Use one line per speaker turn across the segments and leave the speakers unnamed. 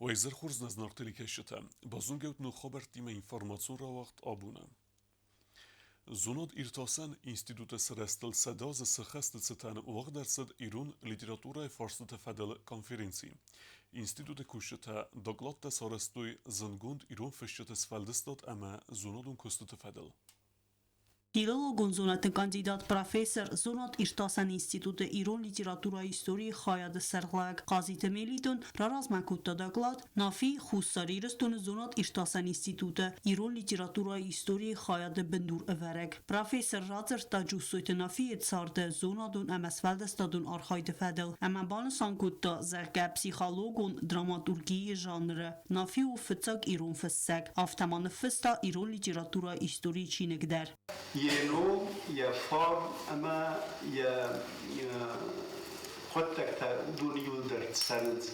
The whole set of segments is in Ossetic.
Уӕ хорз нӕ зынаргъ телекӕсджытӕ! Базонгӕут ног хабӕрттимӕ информацион рауагъд абоны. Зонад-иртасӕн институты сырӕзтыл 100 азы цы хӕсты цытӕн уагъд ӕрцыд ирон литературӕйы фарстыты фӕдыл конференци. Институты кусджытӕ докладтӕ сарӕзтой зындгонд ирон фысджыты сфӕлдыстад ӕмӕ зонадон куыстыты фӕдыл.
Филологон зонӕдты кандидат, профессор, зонад-иртасӕн институты ирон литературӕйы историйы хайады сӕргълӕууӕг Хъазиты Мелитон раразмӕ кодта доклад Нафи Хуссар Ирыстоны зонад-иртасӕн институты ирон литературӕйы историйы хайады бындурӕвӕрӕг. Профессор радзырдта Джуссойты Нафийы царды, зонадон ӕмӕ сфӕлдыстадон архайды фӕдыл ӕмӕ банысан кодта, зӕгъгӕ, психологон драматургийы жанры Нафи у фыццаг ирон фыссӕг, афтӕ ма ныффыста ирон литературӕйы историйы чиныг дӕр.
Йӕ ном, йӕ фарн ӕмӕ йӕ хъуыддӕгтӕ уыдон иуылдӕр цӕрынц.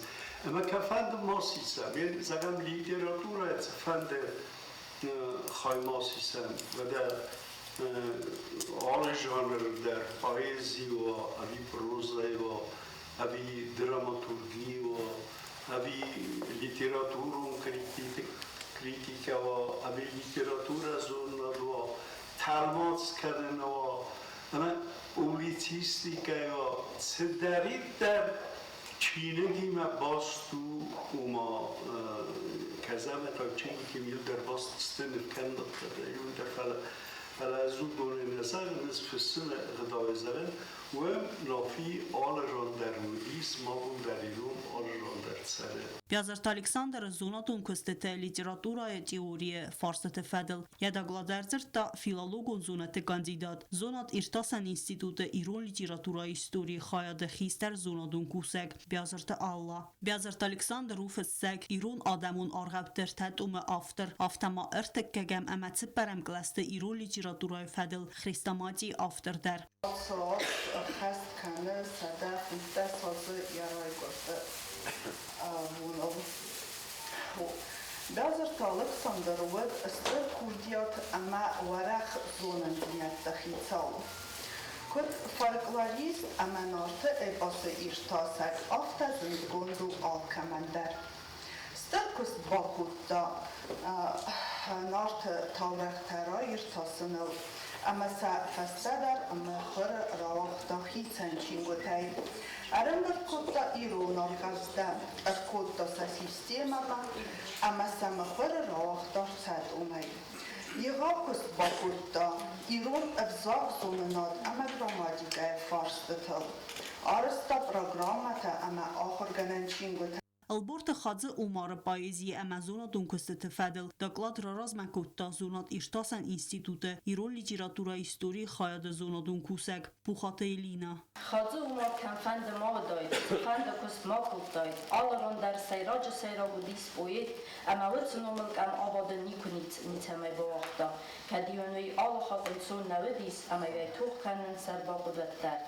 Ӕмӕ кӕфӕнды ма сисӕм, зӕгъӕм, литературӕйы цыфӕнды хай ма сисӕм, уӕдӕ алы жанр дӕр, поэзи уа ӕви прозӕ уа, ӕви драматурги уа, ӕви литературон критикӕ уа, ӕви литературӕзонынад уа, тӕлмац кӕнын уа, ӕмӕ публицистикӕ уа, цыдӕриддӕр чиныгимӕ баст у, ома кӕзӕмӕтаг чингуытимӕ иуылдӕр баст сты нывкӕндӕттӕ иуылдӕр, фӕлӕ ӕз уыдонӕй нӕ зӕгъын, ӕз фыссын ӕгъдауӕй зӕгъын, Уым Нафи алы ран дӕр уыдис, ма уым дӕр ирон алы ран дӕр цӕры.
Бязырты Александры зонадон куыстытӕ литературӕйы теорийы фарстыты фӕдыл йӕ доклад ӕрдзырдта филологон зонӕдты кандидат, зонад-иртасӕн институты ирон литературӕйы историйы хайады хистӕр зонадон кусӕг Бязырты Алла. Бязырты Александр у фыссӕг, ирон адӕмон аргъӕутты ӕртӕ томы автор, афтӕ ма ӕртыккӕгӕм ӕмӕ цыппӕрӕм кълӕсты ирон литературӕйы фӕдыл хрестоматийы автор дӕр.
Цот ӕххӕст кӕны 115 азы йӕ райгуырды боныл. Бязырты Алыксандр уыд стыр курдиат ӕмӕ уӕрӕх зонындзинӕдты хицау. Куыд фольклорист ӕмӕ Нарты эпосы иртасӕг, афтӕ зындгонд у алкӕмӕн дӕр. Стыр куыст бакодта Нарты таурӕгътӕ раиртасыныл ӕмӕ сӕ фӕстӕдӕр мыхуыры рауагъта хицӕн чингуытӕй. Ӕрӕмбырд кодта ирон аргъӕвттӕ, ӕркодта сӕ системӕмӕ ӕмӕ сӕ мыхуыры рауагъта сӕ томӕй. Егъау куыст бакодта ирон ӕвзагзонынад ӕмӕ грамматикӕйы фарстытыл. Арӕзта программӕтӕ ӕмӕ ахуыргӕнӕн чингуытӕ.
Ӕлборты Хадзы Умары поэзийы ӕмӕ зонадон куыстыты фӕдыл доклад раразмӕ кодта зонад-иртасӕн институты ирон литературӕйы историйы хайады зонадон кусӕг Пухаты Элинӕ.
Хадзы Умар кӕмфӕнды ма уыдаид, цыфӕнды куыст ма кодтаид, алы ран дӕр сӕйраджы сӕйраг уыдис поэт, ӕмӕ уыцы номыл къӕм абадын никуы ницӕмӕй бауагъта, кӕд-иу ын уый алы хатт ӕнцон нӕ уыдис ӕмӕ-иу ӕй тох кӕнын сӕр бахъуыд уӕддӕр.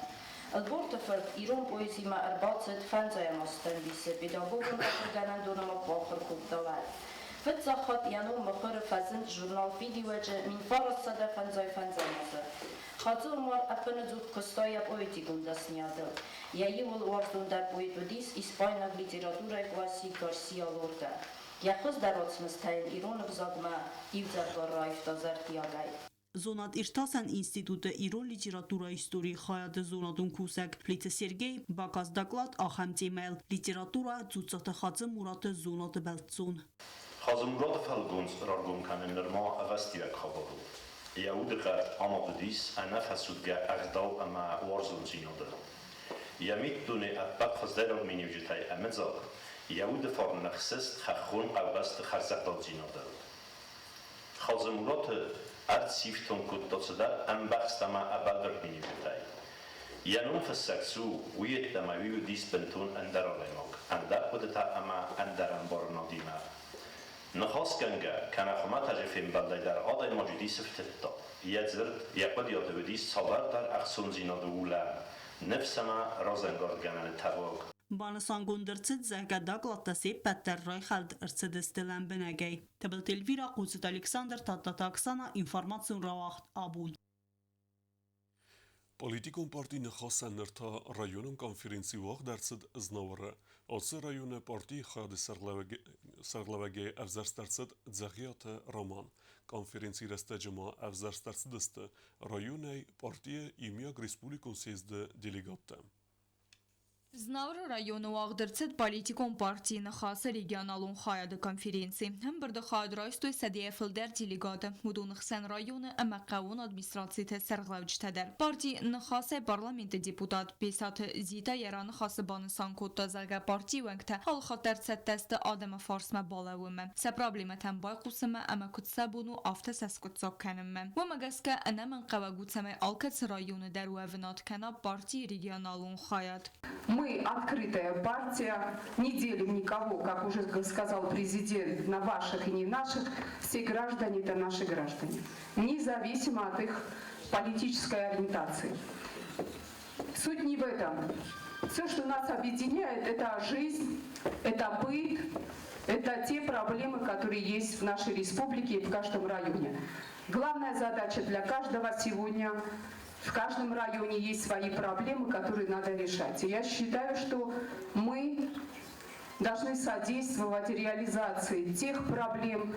Ӕлборты фырт ирон поэзимӕ ӕрбацыд фӕндзайӕм азты ӕмбисы педагогон ахуыргӕнӕндоны ма куы ахуыр кодта, уӕд. Фыццаг хатт йӕ ном мыхуыры фӕзынд журнал «Фидиуӕджы» 1955 азы. Хадзы-Умар ӕппынӕдзух куыста йӕ поэтикон дӕсныйадыл. Йӕ иууыл уарзондӕр поэт уыдис испайнаг литературӕйы классик Гарсиа Лоркӕ. Йӕ хуыздӕр уацмыстӕ йын ирон ӕвзагмӕ иудзӕвгар раивта зӕрдиагӕй.
Зонад-иртасӕн институты ирон литературӕйы историйы хайады зонадон кусӕг Плиты Сергей бакаст доклад ахӕм темӕйыл «Литературӕ Дзуццаты Хадзы-Мураты зонады бӕлццон».
Хадзы-Мураты фӕлгонц раргом кӕнын нырма ӕвӕстиаг хабар у. Йӕ удыхъӕд амад уыдис ӕнӕфӕцудгӕ ӕгъдау ӕмӕ уарзондзинады. Йӕ миддуне ӕппӕт хуыздӕйраг миниуджытӕй ӕмыдзаг, йӕ уды фарн ныхсыст хӕххон хъӕубӕсты хӕрзӕгъдаудзинадыл. Хадзы-Мураты ӕрдз сифтонг кодта цыдӕр ӕмбӕхст ӕмӕ ӕбӕлвырд миниуджытӕй. Йӕ ном фыссӕг цы у, уый йеддӕмӕ уый уыдис бынтон ӕндӕр адӕймаг, ӕндӕр хъуыдытӕ ӕмӕ ӕндӕр ӕмбарынадимӕ. Ныхасгӕнгӕ, кӕнӕ хуымӕтӕджы фембӕлдӕй дӕр адӕймаджы дисы фтыдта. Йӕ дзырд, йӕ хъуыдыйады уыдис цавӕрдӕр ӕхцондзинады улӕн, ныфс ӕмӕ разӕнгардгӕнӕны тӕваг.
Банысангонд ӕрцыд, зӕгъгӕ, докладтӕ се ппӕт дӕр райхӕлд ӕрцыдысты лӕмбынӕгӕй. Тыбылты Эльвира, Хъуццыты Александр, Тадтаты Оксана, информацион рауагъд абон.
Политикон парти Ныхас-ӕн ныр та районон конференци уагъд ӕрцыд Знауыры. Ацы районы партийы хайады сӕргълӕууӕгӕй ӕвзӕрст ӕрцыд Дзӕгъиаты Роман. Конференцийы рӕстӕджы ма ӕвзӕрст ӕрцыдысты районӕй партийы иумиаг республикон съезды делегаттӕ.
Знауыры районы уагъд ӕрцыд политикон партийы Ныхасы регионалон хайады конференци. Ӕмбырды хайад райстой сӕдӕйӕ фылдӕр делегаты, уыдоны хсӕн районы ӕмӕ хъӕууон администрациты сӕргълӕуджытӕ дӕр. Парти Ныхасӕй парламенты депутат Бесаты Зита йӕ раныхасы банысан кодта, зӕгъгӕ, партийы уӕнгтӕ алыхатт дӕр цӕттӕ сты адӕмы фарсмӕ балӕууынмӕ, сӕ проблемӕтӕм байхъусынмӕ ӕмӕ куыд сӕ бон у, афтӕ сӕ скъуыддзаг кӕнынмӕ. Уымӕ гӕсгӕ ӕнӕмӕнгхъӕуӕг у, цӕмӕй алкӕцы районы дӕр уӕвынад кӕна партийы регионалон хайад.
Мы открытая партия, не делим никого, как уже сказал президент, на ваших и не наших. Все граждане – это наши граждане, независимо от их политической ориентации. Суть не в этом. Все, что нас объединяет, это жизнь, это быт, это те проблемы, которые есть в нашей республике и в каждом районе. Главная задача для каждого сегодня – в каждом районе есть свои проблемы, которые надо решать. И я считаю, что мы должны содействовать реализации тех проблем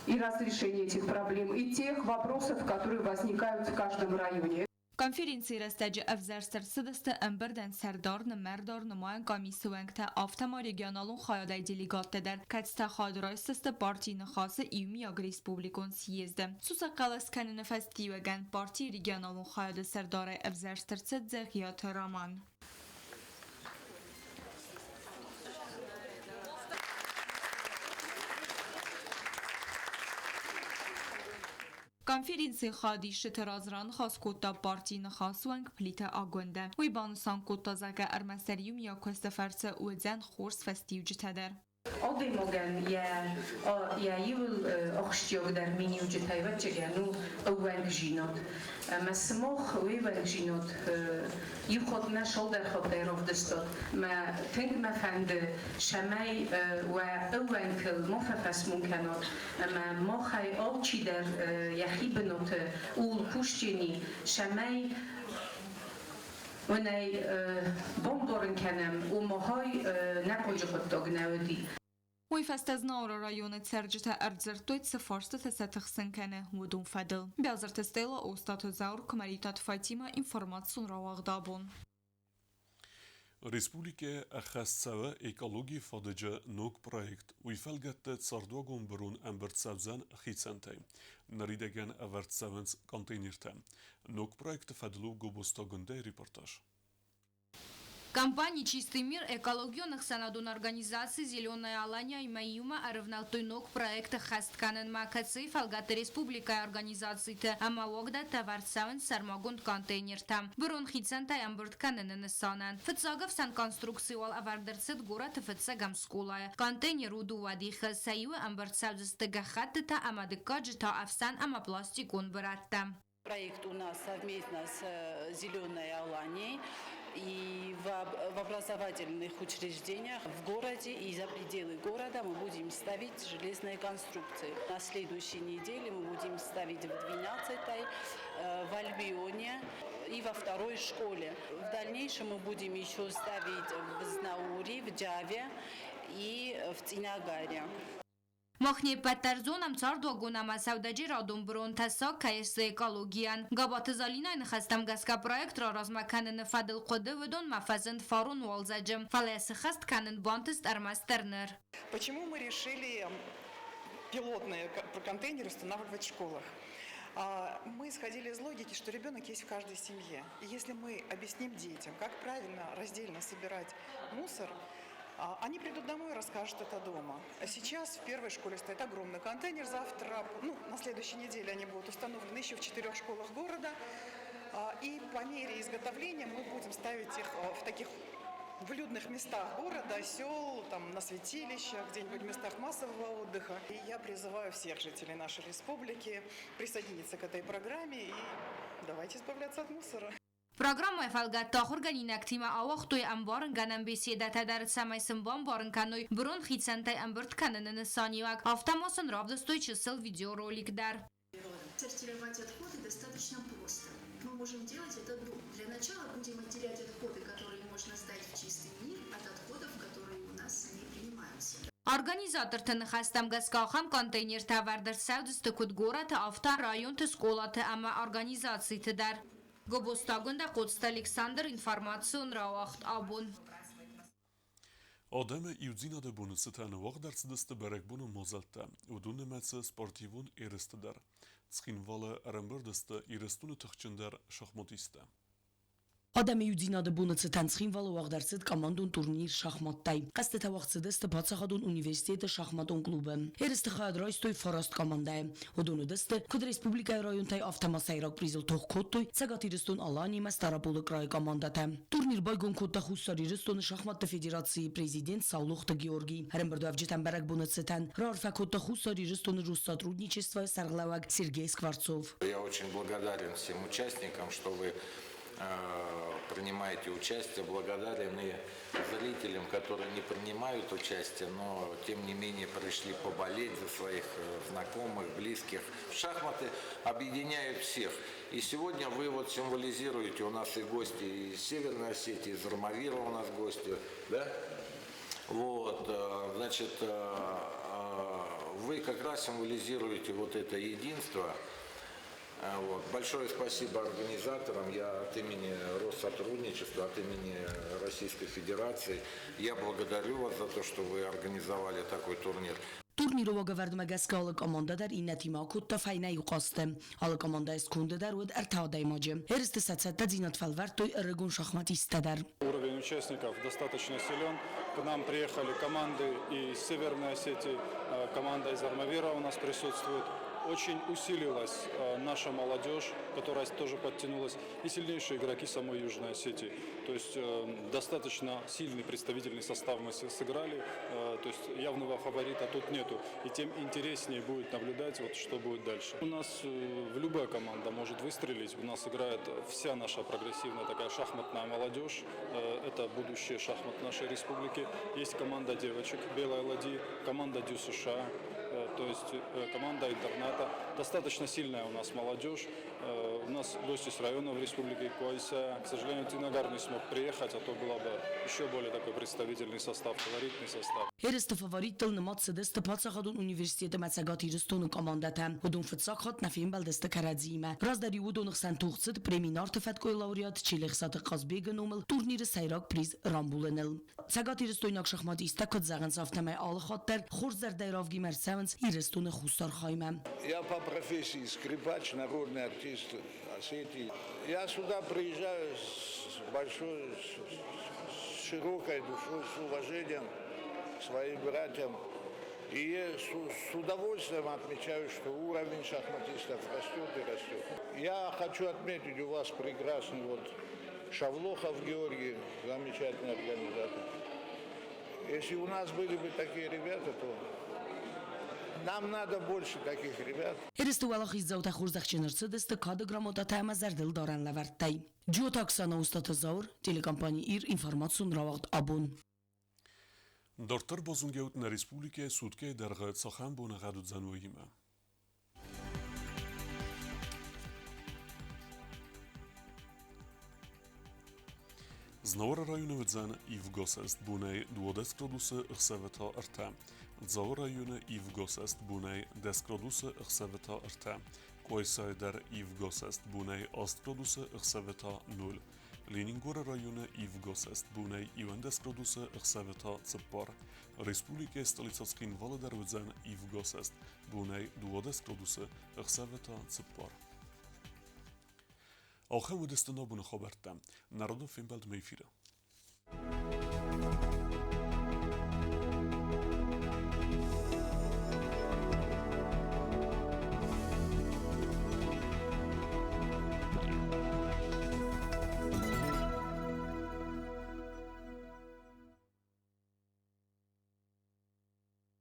и разрешению этих проблем, и тех вопросов, которые возникают в каждом районе.
Конференцийы рӕстӕджы ӕвзӕрст ӕрцыдысты ӕмбырдӕн сӕрдар, нымӕрдар, нымайӕн къамисы уӕнгтӕ, афтӕ ма регионалон хайадӕй делегаттӕ дӕр, кӕцытӕ хайад райсдзысты партийы Ныхасы иумиаг республикон съезды. Сусӕг хъӕлӕс кӕныны фӕстиуӕгӕн партийы регионалон хайады сӕрдарӕй ӕвзӕрст ӕрцыд Дзӕгъиаты Роман. Конференцийы хайадисджыты раз раныхас кодта партийы Ныхасы уӕнг Плиты Агуындӕ. Уый банысан кодта, зӕгъгӕ, ӕрмӕстдӕр иумиаг куысты фӕрцы уыдзӕн хорз фӕстиуджытӕ дӕр.
Адӕймагӕн йӕ иуыл ахсджиагдӕр миниуджытӕй ӕвӕццӕгӕн у ӕууӕнкдзинад. Ӕмӕ сымах уе ууӕнкдзинад иу хатт нӕ цалдӕр хаттӕй равдыстат. Мӕ тынг мӕ фӕнды, цӕмӕй уӕ ӕууӕнкыл ма фӕфӕсмон кӕнат ӕмӕ махӕй алчидӕр йӕхи бынаты ууыл кусджени, цӕмӕй уынӕй бамбарын кӕнӕм, уымӕхай нӕ хъуджы хъуыддаг нӕ уыди.
Уый фӕстӕ Знауыры районы цӕрджытӕ ӕрдзырдтой, цы фарстытӕ сӕ тыхсын кӕны, уыдон фӕдыл. Бязырты Стелла, Остъаты Зауыр, Куымӕридтаты Фатимӕ, информацион рауагъд абон.
Республикӕйы ӕххӕст цӕуы экологийы фадыджы ног проект. Уый фӕлгӕтты цардуагон бырон ӕмбырд цӕудзӕн хицӕнтӕй. Ныридӕгӕн ӕвӕрд цӕуынц контейнертӕ. Ног проекты фӕдыл у Гобозты Агуындӕйы репортаж.
Компани «Чистый мир» экологион ӕхсӕнадон организаци «Зеленая Алания»-имӕ иумӕ ӕрывнӕлдтой ног проект ӕххӕст кӕнынмӕ, кӕцыйы фӕлгӕтты республикӕйы организациты ӕмӕ уагдӕттӕ ӕвӕрд цӕуынц сӕрмагонд контейнертӕ бырон хицӕнтӕй ӕмбырд кӕныны нысанӕн. Фыццаг ӕфсӕн конструкци уал ӕвӕрд ӕрцыд горӕты фыццӕгӕм скъолайы. Контейнер у дыууӕ дихы, сӕ иуы ӕмбырд цӕудзысты гӕххӕттытӕ ӕмӕ дыккаджы та ӕфсӕн ӕмӕ пластикон бырӕттӕ.
Проект у нас совместно с «Зеленой Аланией» и в образовательных учреждениях в городе и за пределы города мы будем ставить железные конструкции. На следующей неделе мы будем ставить в 12-й, в Альбионе и во второй школе. В дальнейшем мы будем еще ставить в Знауре, в Джаве и в Цинагаре.
Мах не ппӕт дӕр зонӕм, цардуагон ӕмӕ сӕудӕджерадон бырон тӕссаг кӕй сты экологийӕн. Габаты Залинайы ныхӕстӕм гӕсгӕ проект раразмӕ кӕныны фӕдыл хъуыды уыдонмӕ фӕзынд фарон уалдзӕджы, фӕлӕ сыххӕст кӕнын бантыст ӕрмӕстдӕр ныр.
Почему мы решили пилотные контейнеры устанавливать в школах? Мы исходили из логики, что ребенок есть в каждой семье. И если мы объясним детям, как правильно раздельно собирать мусор, они придут домой и расскажут это дома. А сейчас в первой школе стоит огромный контейнер. Завтра, ну, на следующей неделе они будут установлены еще в четырех школах города. И по мере изготовления мы будем ставить их в таких в людных местах города, сел, там, на святилищах, где-нибудь в местах массового отдыха. И я призываю всех жителей нашей республики присоединиться к этой программе и давайте избавляться от мусора.
Программӕйы фӕлгӕтты ахуыргӕнинӕгтимӕ ауагътой ӕмбарынгӕнӕн беседӕтӕ дӕр, цӕмӕй сын бамбарын кӕной бырон хицӕнтӕй ӕмбырд кӕныны нысаниуӕг, афтӕ ма сын равдыстой чысыл видеоролик дӕр.
Сортировать отходы достаточно просто. можем делать, это для начала будем отделять отходы, которые можно сдать в чистый мир, от отходов, которые у нас не принимаются.
Организаторты ныхӕстӕм гӕсгӕ ахӕм контейнертӕ ӕвӕрд ӕрцӕудзысты куыд горӕты, афтӕ районты скъолаты ӕмӕ организациты дӕр. Гобозты Агуындӕ, Хъоцты Александр, информацион рауагъд абон.
Адӕмы иудзинады боны цытӕн уагъд ӕрцыдысты бӕрӕгбоны мадзӕлттӕ, уыдон нымӕцы спортивон ерысты дӕр. Цхинвалы ӕрӕмбырд сты Ирыстоны тыхджындӕр шахматисттӕ.
Адӕмы иудзинады боны цытӕн Цхинвалы уагъд ӕрцыд командон турнир шахматтӕй. Хъӕзтытӕ уагъд цыдысты паддзахадон университеты шахматон клубы. Ерысты хайад райстой фараст командӕйы. Уыдон уыдысты, куыд республикӕйы районтӕй, афтӕ ма сӕйраг призыл тох кодтой Цӕгат Ирыстон-Аланиимӕ Стъараполы крайы командӕтӕ. Турнир байгом кодта Хуссар Ирыстоны шахматты федерацийы президент Саулохты Георгий. Ӕрӕмбырдуӕвджытӕн бӕрӕгбоны цытӕн раарфӕ кодта Хуссар Ирыстоны Россотрудничествойы сӕргълӕууӕг Сергей Скворцов.
Я очень благодарен всем участникам, что вы принимаете участие. Благодарен и зрителям, которые не принимают участие, но тем не менее пришли поболеть за своих знакомых, близких. Шахматы объединяют всех. И сегодня вы вот символизируете, у нас и гости из Северной Осетии, из Армавира у нас гости, да? Вот, значит, вы как раз символизируете вот это единство. Вот. Большое спасибо организаторам. Я от имени Россотрудничества, от имени Российской Федерации, я благодарю вас за то, что вы организовали такой турнир.
Турниры уагӕвӕрдмӕ гӕсгӕ алы командӕ дӕр иннӕтимӕ акодта фӕйнӕ иу хъазты. Алы командӕйы сконды дӕр уыд ӕртӕ адӕймаджы. Ерысты сӕ цӕттӕдзинад фӕлвӕрдтой ӕрыгон шахматисттӕ дӕр.
Уровень участников достаточно силен. К нам приехали команды из Северной Осетии, команда из Армавира у нас присутствует. Очень усилилась наша молодежь, которая тоже подтянулась, и сильнейшие игроки самой Южной Осетии. То есть достаточно сильный представительный состав мы сыграли, то есть явного фаворита тут нету. И тем интереснее будет наблюдать, вот, что будет дальше. У нас любая команда может выстрелить. У нас играет вся наша прогрессивная такая шахматная молодежь. Это будущее шахмат нашей республики. Есть команда девочек «Белая ладьи», команда Дю США, то есть команда интерната. Достаточно сильная у нас молодежь. У нас гости с районов республики Къуайса. К сожалению, Цъинагар не смог приехать, а то была бы еще более такой представительный состав, колоритный состав.
Ерысты фавориттыл нымад цыдысты паддзахадон университеты ӕмӕ Цӕгат Ирыстоны командӕтӕ. Уыдон фыццаг хатт нӕ фембӕлдысты кӕрӕдзиимӕ. Раздӕр-иу уыдоны хсӕн тох цыд преми Нарты фӕткъуы лауреат Челехсаты Хъазбегы номыл турниры сӕйраг приз рамбулыныл. Цӕгатирыстойнаг шахматисттӕ куыд зӕгъынц, афтӕмӕй алы хатт дӕр хорз зӕрдӕйы равгимӕ ӕрцӕуынц Ирыстоны хуссар хаймӕ.
Я по профессии скрипач, народный артист Осетии. Я сюда приезжаю с большой, с широкой душой, с уважением к своим братьям. И с удовольствием отмечаю, что уровень шахматистов растет и растет. Я хочу отметить, у вас прекрасный вот Шавлохов Георгий, замечательный организатор. Если у нас были бы такие ребята, то нам надо больше таких ребят.
Ерысты уӕлахиздзаутӕ хорзӕхджын ӕрцыдысты кады грамотатӕ ӕмӕ зӕрдылдарӕн лӕвӕрттӕй. Джиоты Оксана, Устаты Зауыр, телекомпани Ир, информацион рауагъд абон.
Дарддӕр базонгӕут нӕ республикӕйы суткӕйы дӕргъы цахӕм боныгъӕд уыдзӕн, уыимӕ. Знауыры районы уыдзӕн ивгӕсӕст бонӕй 12 градусы, ӕхсӕвы та ӕртӕ. Дзауы районы ивгӕсӕст бонӕй 10 градусы, ӕхсӕвы та ӕртӕ. Къуайсайы дӕр ивгӕсӕст бонӕй 8 градусы, ӕхсӕвы та 0. Ленингоры районы ивгӕсӕст бонӕй 11 градусы, ӕхсӕвы та 4. Республикӕйы столицӕ Цхинвалы дӕр уыдзӕн ивгӕсӕст бонӕй 12 градусы, ӕхсӕвы та 4. Ахӕм уыдысты нӕ абоны хабӕрттӕ. Народон фембӕлдмӕ эфиры.